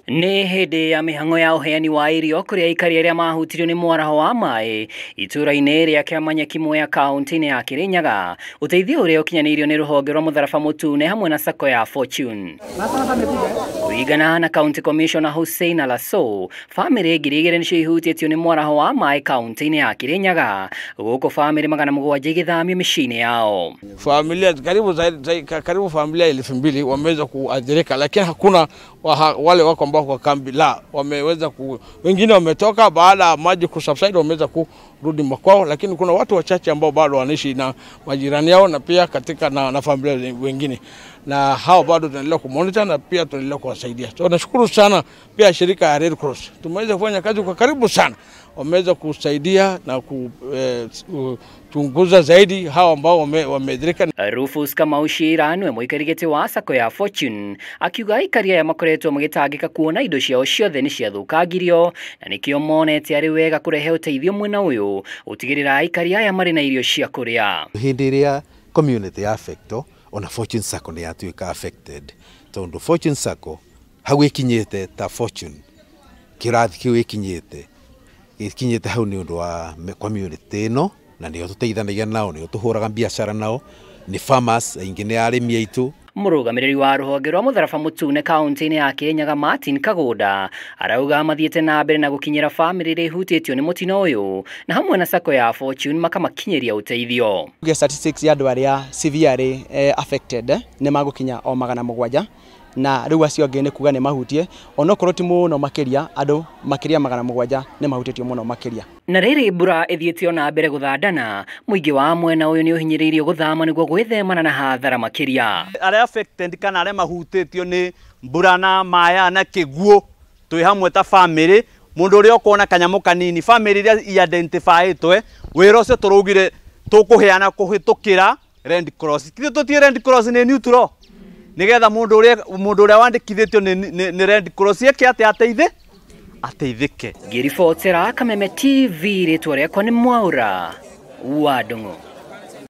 Nĩ hĩndĩ ya mĩhang'o ya ũheani wa irio kũrĩ aikari arĩa mahutirio nĩ mwaraho wa maĩ itũra-inĩ rĩa Kĩamanyeki Mwea kaunti-inĩ ya Kirinyaga. Ũteithio ũrĩa ũkinyanĩirio nĩ rũhonge rwa Mũtharaba Mũtune hamwe na sacco ya Fortune. Kũringana na County Commissioner Hussein Alaso, bamĩrĩ 2,000 nĩcio ihutĩtio nĩ mwaraho wa maĩ kaunti-inĩ ya Kirinyaga, gũkũ bamĩrĩ 700 igĩthamio mĩciĩ-inĩ yao. Familia karibu zaidi, karibu familia 2,000 wameweza kuathirika, lakini hakuna wale wako ambao kwa kambi la wameweza wengine wametoka baada ya maji kusubside, wameweza kurudi makwao, lakini kuna watu wachache ambao bado wanaishi na majirani yao na pia katika na familia wengine, na hao bado tunaendelea kumonitor na pia tunaendelea kuwasaidia. So nashukuru sana pia shirika ya Red Cross, tumeweza kufanya kazi kwa karibu sana, wameweza kusaidia na kuchunguza zaidi hao ambao wameathirika. Rufus Kamau Shira niwe mũikarĩri wa sacco ya Fortune akiuga aikari aya makoretwo magĩtangĩka kuona indo ciao ciothe nĩ ciathũkangirio na nĩkĩo monete arĩ wega kũrehe ũteithio mwena ũyũ gũtigĩrĩra aikari aya marĩ na irio cia kũrĩa. Hĩndĩ ĩrĩa community ya affecto ona Fortune Sacco nĩ yatuĩka affected, tondũ Fortune Sacco hau ĩkinyĩte ta Fortune kĩrathi kĩu ĩkinyĩte hau nĩ ũndũ wa community ĩno, na nĩo tũteithanagia nao, nĩo tũhũraga biacara nao, nĩ farmers aingĩ nĩ arĩmi aitũ. Mũrũgamĩrĩri wa rũhonge rwa Mũtharaba Mũtune kaunti-inĩ ya Kirinyaga Martin Kagũnda arauga mathiĩte na mbere na gũkinyĩra bamĩrĩ iria ihutĩtio nĩ mũtino ũyũ na hamwe na sacco ya Fortune makamakinyĩria ũteithio. Statistics ya andũ arĩa severely affected nĩ magũkinya o 700, na rĩu acio angĩ nĩ kuga nĩ mahutie, onokorwo ti mũno makĩria, andũ makĩria 700 nĩ mahutĩtio mũno makĩria. Na rĩrĩ mbura ĩthiĩte ona mbere gũthandana, mũingĩ wa mwena ũyũ nĩ ũhinyĩrĩirio gũthama nĩguo gwĩthemana na hathara makĩria. Arĩa affected kana arĩa mahutĩtio nĩ mbura na maya na kĩguũ twĩ hamwe ta family, mũndũ ũrĩa ũkuona kanyamũ kanini, family iria identifyĩtwe, wĩra ũcio tũraugire tũkũheana kũhĩtũkĩra Red Cross. Ithuĩ tũtiĩ Red Cross nĩ neutral, nĩgetha mũndũ ũrĩa wandĩkithĩtio nĩ Red Cross eke atĩa, ateithĩke. Ngĩribotera Kameme TV, rĩtwa rĩakwa nĩ Mwaura wa Ndung'u.